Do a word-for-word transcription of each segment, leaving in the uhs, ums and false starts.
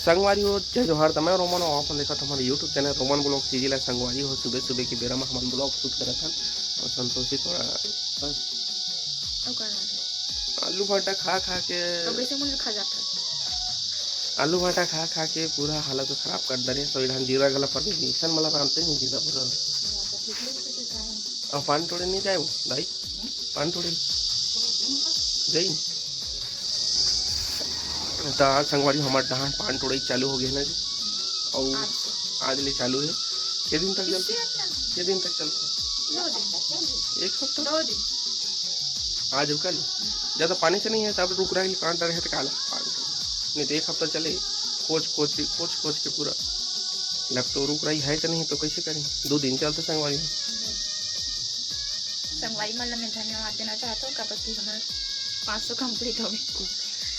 संगवारी हो, जय जोहार। त मैं रोमन, अउ आप मन देखत हमारे YouTube channel Roman blog CG ला। संगवारी हो, सुबह सुबह के बेरा में हमन ब्लॉग शूट करत हन, अउ संतोषी थोड़ा बस आलू भाटा खा खा के, तो कैसे मुझे खा जाता है? आलू भाटा खा खा के पूरा हालत खराब कर दे रहे। तो इधर जीरा गला पर इंजेक्शन मला रांधते नहीं जीरा पूरा। अब पान तोड़े नहीं जाए वो दाई, पान तोड़े जाई। त आज संगवारी हमार डहान पान तोड़ाई चालू हो गए ना जी। और आज से। आज ले चालू है। के दिन तक चलते? के दिन तक चलते? दो दिन। एक हफ्ता? दो दिन। आज और कल? जब तो पानी से नहीं है, तब रुक रहा है, कांट रहे तो काला पान तोड़े। नहीं तो एक हफ्ता चले, खोज खोज के, खोज खोज के पूरा। लग तो रुक रही है कि नहीं, तो कैसे करें? दो दिन चलते संगवारी। संगवारी मन ला मैं धन्यवाद देना चाहता हूँ, काबर कि हमारे पाँच सौ कंप्लीट हो गए।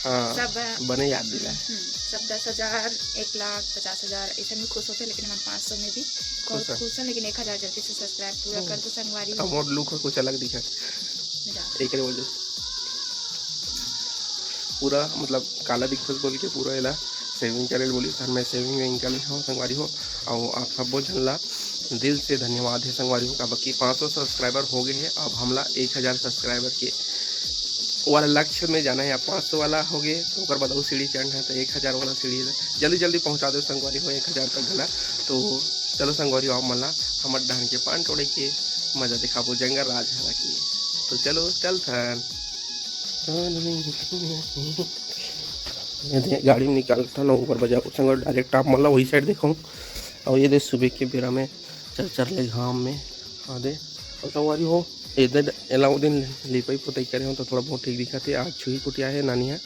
हाँ, सब बने याद दिला। हम्म, सब दस हजार, एक लाख, पचास हजार, ऐसे में खुश होते, लेकिन हम पाँच सौ में भी बहुत खुश है। खुश हैं। लेकिन एक हजार जल्दी से सब्सक्राइब पूरा हम्म। कर दो संगवारी। अब मोर लुक कुछ अलग दिखा। जा। एकरे वजह से पूरा मतलब काला दिखत बोल के पूरा एला सेविंग करे ल बोली, सर मैं सेविंग वेविंग कर लेथव संगवारी हो। और आप सबो झन ला दिल से धन्यवाद है संगवारी हो, काबर कि पाँच सौ सब्सक्राइबर हो गए हैं। अब हमला एक हजार सब्सक्राइबर के वाला लक्ष्य में जाना है। अब पाँच सौ वाला हो गए तो ओकर बाद अउ सीढ़ी चढ़ना है, तो एक हजार वाला सीढ़ी है। जल्दी जल्दी पहुँचा दो संगवारी हो एक हजार तक घला। तो चलो संगवारी हो, आप मन ला हमर डहान के पान तोड़े के मजा दिखाबो जंगल राज हरा के। तो चलो चलथन। ये दे, गाड़ी में निकालता ना ऊपर बजा संगवारी, डायरेक्ट आप मन ला वही साइड देखो। और ये दे सुबह के बेरा में चर चर ले घाम में। हाँ दे, और संगवारी हो, ये दे एला वो दिन लिपाई पोताई करे हो तो थोड़ा बहुत ठीक दिखत है। आज छुही कुटिया है नानी है।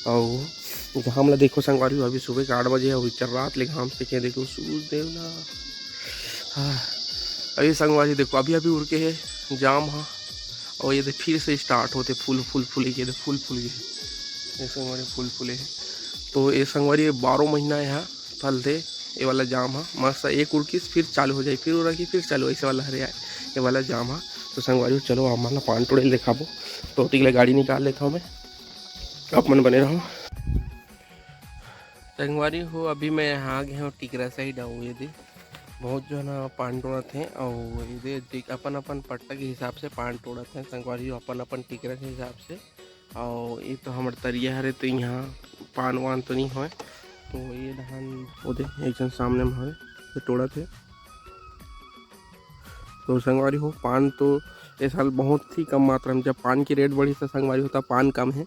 और घाम ला देखो संगवारी हो, अभी सुबह के आठ बजे है, अभी चर रात ले घाम से के देखो सूरज देव ला। हाँ, अभी संगवारी देखो, अभी अभी उड़ के है जाम हा, और ये दे फिर से स्टार्ट होते फूल फूल फूल के, फूल फूल के, ये संगवारी फूल फूले है। तो ये संगवारी ये बारह महीना यहाँ फलते, ये वाला जाम हा मस्त एक उड़कीस फिर चालू हो जाए, फिर उड़की फिर चालू, ऐसे वाला हरे आए ये वाला जाम हा। तो संगवारी हो, चलो आप मन ला पान तोड़े ल दिखाबो, तो ओती के लिए गाड़ी निकाल लेता हूँ मैं, आप मन बने रहो। संगवारी हो, अभी मैं यहाँ आ गया हूँ टिकरा साइड। आओ ये दे, बहुत जो है ना पान तोड़त हैं, और ये दे देख, अपन अपन पट्टा के हिसाब से पान तोड़त हैं संगवारी हो, अपन अपन टिकरा के हिसाब से। और ये तो हमर तरिया हरे, तो यहाँ पान वान तो नहीं होए, तो ये धान वो दे एक जन सामने में हवे, तो तोड़त है। तो संगवारी हो, पान तो ये साल बहुत ही कम मात्रा में, जब पान की रेट बढ़ी तो संगवारी हो, तब पान कम है।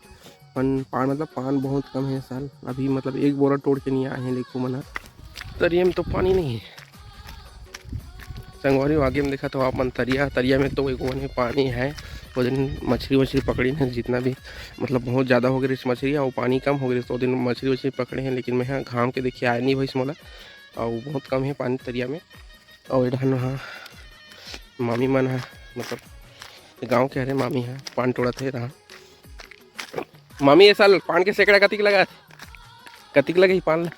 पान, पान मतलब पान बहुत कम है इस साल। अभी मतलब एक बोरा तोड़ के नहीं आए हैं, देखो मना। तरिया में तो पानी नहीं है संगवारी हो, आगे में देखा तो आप मन तरिया, तरिया में तो एक वो नहीं पानी है। वो दिन मछली वछली पकड़ी ने, जितना भी मतलब बहुत ज़्यादा हो गई मछली, और पानी कम हो गई, तो दिन मछली वछली पकड़े हैं। लेकिन मैं यहाँ घाम के देखिए आया नहीं भैंस मोला, और बहुत कम है पानी तरिया में। और इधर वहाँ मामी मन है, मतलब गांव के हरे मामी है, पान तोड़त है रहा। मामी, ये साल पान के सैकड़ा कतिक लगा? कतिक लगे ही पान ला?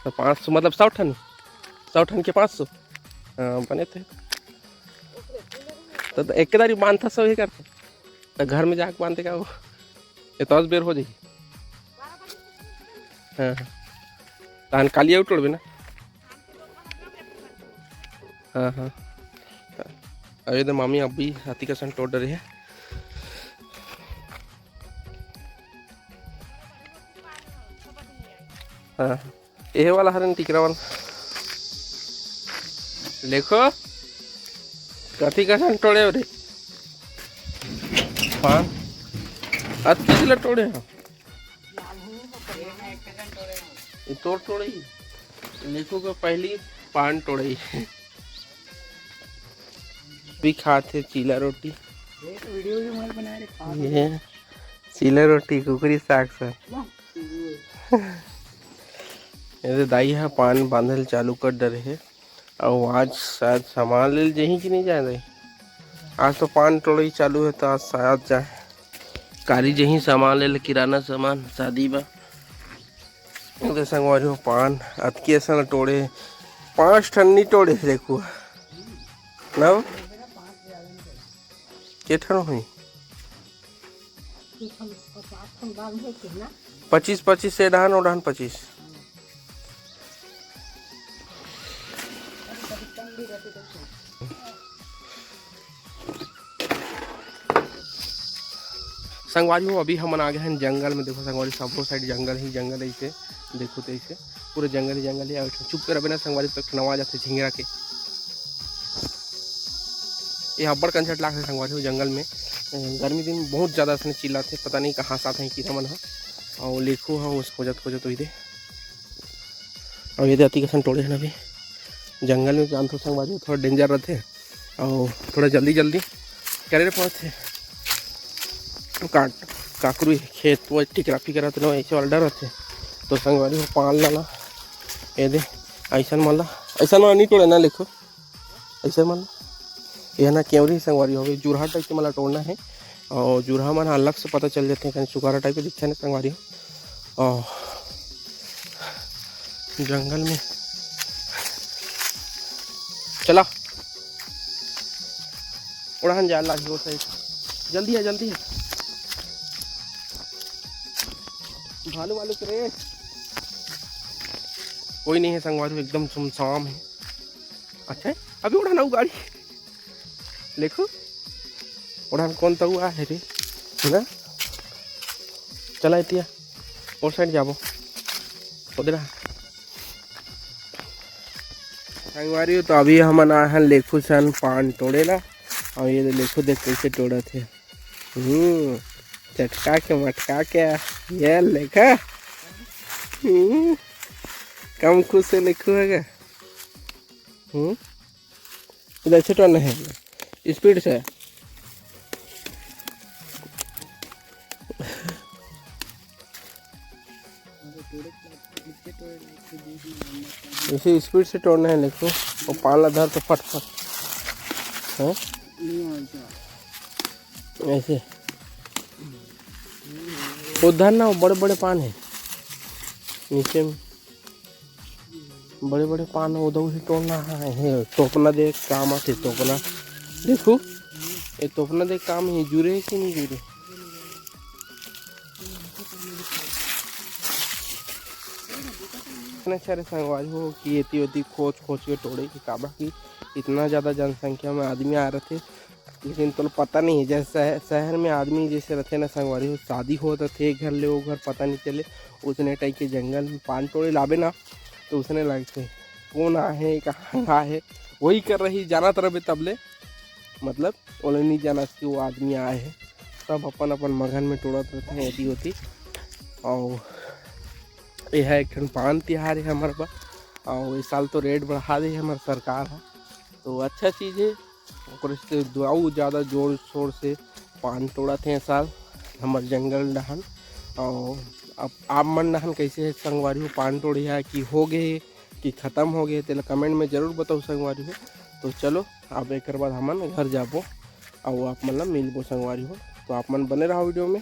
तो पाँच सौ, मतलब सौ ठन, सौ ठन के पाँच सौ। हाँ, बने थे। तो, तो एक दारी बांधता सौ ही करते। तो घर में जाके बांधते का वो? ये तो आज बेर हो जाई। हाँ, हाँ। तहन काली अउ तोड़बे ना। हाँ, हाँ। अरे तो मामी अभी हाथी का सन तोड़ डरे है। हाँ, हाँ। ये वाला हरन टिकरा वाला। देखो, कथी का सन तोड़े हो रे? पान। अति ला तोड़े हो। ये तोड़ तोड़े ही। देखो का पहली पान तोड़े ही। भी खात है चीला रोटी। एक वीडियो भी मत बना रे, खा ले। ये चीला रोटी, कुकरी साग सर। वाह, ये दे दाई हा पान बांधल चालू कर डरे हे। अउ आज शायद सामान ले जही कि नहीं जाए दाई? आज तो पान तोड़ई चालू है, तो आज शायद जाए कारी जही सामान ले ले, किराना सामान, शादी बा। ये दे संगवारी हो, पान अतकी असन तोड़े, पाँच ठन नहीं तोड़े, देखो ना, के ठन होही? पचास ठन बांधे के ना। पच्चीस पच्चीस से डहन और डहन पच्चीस। संगवारी हो, अभी हमन आ गए हैं जंगल में। देखो संगवारी, सबो साइड जंगल ही जंगल है। इसे देखो तो, इसे पूरा जंगल ही जंगल है। और चुप कर ना संगवारी, तो एक ठन आवाज आथे झिंगरा के। ये अब्बड़ कंचट लागथे संगवारी हो जंगल में। अ, गर्मी दिन बहुत ज्यादा असने चिल्लाथे, पता नहीं कहाँ से आते हैं कीड़ा मन ह। और लेखू ह उस खोजत खोजत वही दे। और ये दे अति कसन टोड़े हैं अभी जंगल में, जानथो संगवारी हो, थोड़ा डेंजर रहते हैं। और थोड़ा जल्दी जल्दी करे पड़थे। काट काकरू खेत वो टिकराफी करत न, ऐसे वाला डर रहथे। तो संगवारी हो, पान लाना, ये दे, ऐसन मन ला, ऐसन मन नहीं टोड़े ना, लेखू, ऐसे मन ला। ये ना केवरी संगवारी हो, जुरहा टाइप के मन ला टोड़ना है। और जुरहा मन अलग से पता चल जाते हैं, कहीं सुखारा टाइप के दिखते हैं ना संगवारी हो। और जंगल में चला, उड़ान जा लागी वो साइड। जल्दी है, जल्दी है। भालू वालू के रे। कोई नहीं है संगवारी, एकदम सुमसाम है। अच्छा है, अभी उड़ान आऊ गाड़ी। देखो, उड़ान कौन तो हुआ है रे, है ना? चला इतिया, और साइड जाबो, उधर आ। संगवारी हो, तो अभी हमन आए हैं लेखू सन पान तोड़े ला। और ये लेखू देख कैसे तोड़त हे। हम्म, चटका के मटका के, ये लेखा। हम्म, कम खुश से लेखू है क्या? हम्म, इधर से टर्न है, स्पीड से। ऐसे स्पीड से तोड़ना है, देखो, वो पाला धर तो फट फट, हैं? ऐसे वो धर ना, वो बड़े बड़े पान है नीचे में, बड़े बड़े पान उधर से तोड़ना है। हे, तोपना दे काम आते, तोपना। देखो, ये तोपना दे काम ही जुरे है कि नहीं जुरे। इतने सारे संगवारी हो कि एती ओती खोज खोज के टोड़े के, काबर कि इतना ज़्यादा जनसंख्या में आदमी आ रहे थे। लेकिन तो पता नहीं है, जैसे शहर, शहर में आदमी जैसे रहते ना संगवारी हो, शादी होत रथे एक घर ले वो घर पता नहीं चले, उसने टाइप के जंगल में पान तोड़े लाबे ना, तो उसने लगते कौन आहे, कहाँ आहे, वही कर रही, जानत रहबे तब ले, मतलब, ओला नहीं जानस कि वो आदमी आए है। सब अपन अपन मगन में टोड़त रहते हैं एती ओती। और ये है एक ठन पान तिहार है हमारे पास, और इस साल तो रेट बढ़ा दे है हमारे सरकार है, तो अच्छा चीज़ है। ओकरे से दो अउ ज़्यादा जोर शोर से पान तोड़त हे ए साल हमर जंगल डहन। अउ अब आप मन डहन कइसे हे संगवारी हो, पान तोड़िया कि हो गे कि खतम हो गे, तेला कमेंट में जरूर बताओ संगवारी हो। तो चलो, अब एकर बाद हमन घर जाबो अउ आप मन ला मिलबो संगवारी हो। तो आप मन बने रहो वीडियो में।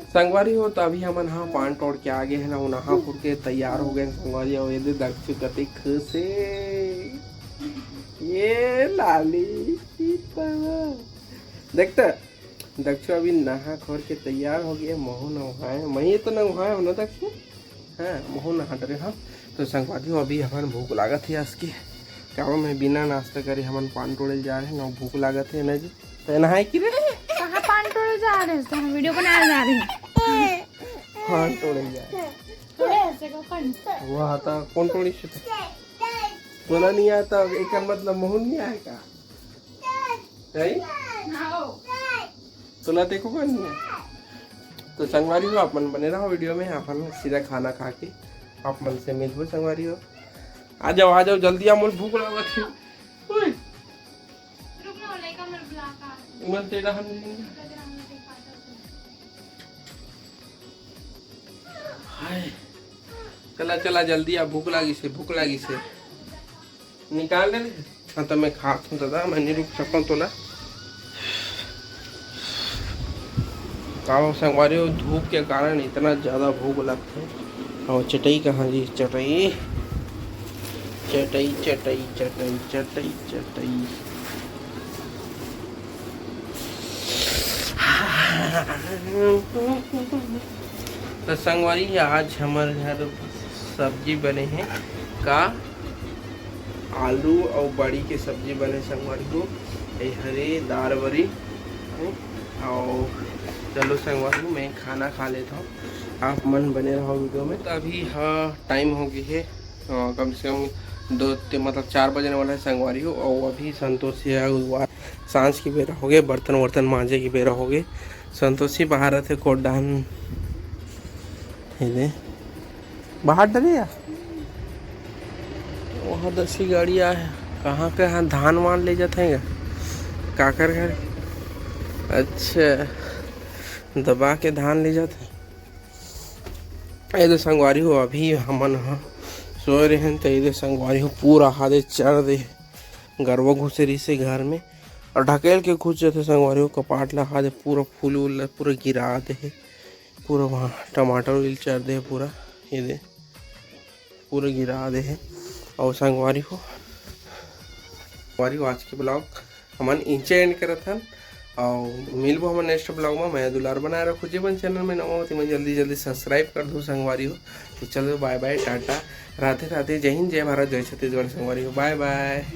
संगवारी हो, तो अभी हमन हा पान तोड़ के आ गे हन, नहा खुर के तैयार हो गे हन संगवारी। अउ ये दे दक्षु कति खुश हे, ये लाली सीता। देख त, दक्षु अभी नहा खोर के तैयार हो गे, महू नहाए, मैं तो नहाए हो ना दक्षु। हाँ, महू नहा डरे हम। तो संगवारी हो, अभी हमन भूख लागत हे आज के, काबर में बिना नाश्ता करे हमन पान तोड़े ल जा रहे हैं ना, भूख लागत हे ना जी। तो नहाए कि रे? कहाँ पान तोड़े जा रहे हैं? तो हम वीडियो बनाए जा रहे हैं। पान तोड़े जा रहे हैं। थोड़े ऐसे को पान। वहाँ था, कौन तोड़ी से? बोला नहीं आता, एक मतलब महू नहीं आएगा। नहीं? आओ। तोला देखो कोई नहीं है। तो संगवारी हो, आप मन बने रहो वीडियो में, अपन सीधा खाना खा के आप मन से मिलबो संगवारी हो। आ जाओ, आ जाओ, जल्दी आ, मोर भूख लागत हे। ओए। रुक ना, लइका मन बुला का। मन तेरा हम नहीं। हाय। चला, चला, जल्दी आ, भूख लागिस हे, भूख लागिस हे। निकाल ले। हाँ, तो मैं खात हूँ दादा, मैं नहीं रुक सकता हूँ तोला। का हो संगवारी हो, धूप के कारण इतना ज़्यादा भूख लगथे। और चटई कहाँ जी, चटई, चटई, चटई, चटई, चटई, चटई। तो संगवारी, आज हमर घर सब्जी बने हे का, आलू अउ बड़ी के सब्जी बने संगवारी हो। ए हरे दार बरी, अउ चलो संगवारी हो, मैं खाना खा लेता हूँ, आप मन बने रहो वीडियो में। तो अभी हाँ, टाइम हो गई है, अ, कम से कम दो ते-, मतलब चार बजने वाला है संगवारी हो। और अभी संतोषी है, वो सांझ की बेरा हो गए, बर्तन वर्तन मांजे की बेरा हो गए। संतोषी बाहर रहते कोट डाहन, ये दे, बाहर डरे यार। वहाँ दसी गाड़ी आए है, कहाँ के यहाँ धान वान ले जाते हैं क्या? काकर घर? अच्छा, दबा के धान ले जाते हैं। ए दे संगवारी हो, अभी हमन ह सोए रहेन, त ए दे संगवारी हो, पूरा हादे चर दे, गरवा घुसे रहिसे घर में, और ढकेल के घुस जाते संगवारी हो, कपाट ला हादे पूरा फूल उल ला पूरा गिरा दे हे, पूरा वहाँ टमाटर उल चर दे हे पूरा, ये दे पूरा गिरा दे हे। और संगवारी हो, संगवारी हो, आज के ब्लॉग हमन इंचे एंड करत हन, और मिलबो हमन नेक्स्ट ब्लॉग में। मैं दुलार बनाए रखो, जे मन चैनल में नवा होती मैं जल्दी जल्दी सब्सक्राइब कर दूँ संगवारी हो। तो चलो, बाय बाय, टाटा, राधे राधे, जय हिंद, जय भारत, जय छत्तीसगढ़ संगवारी हो, बाय बाय।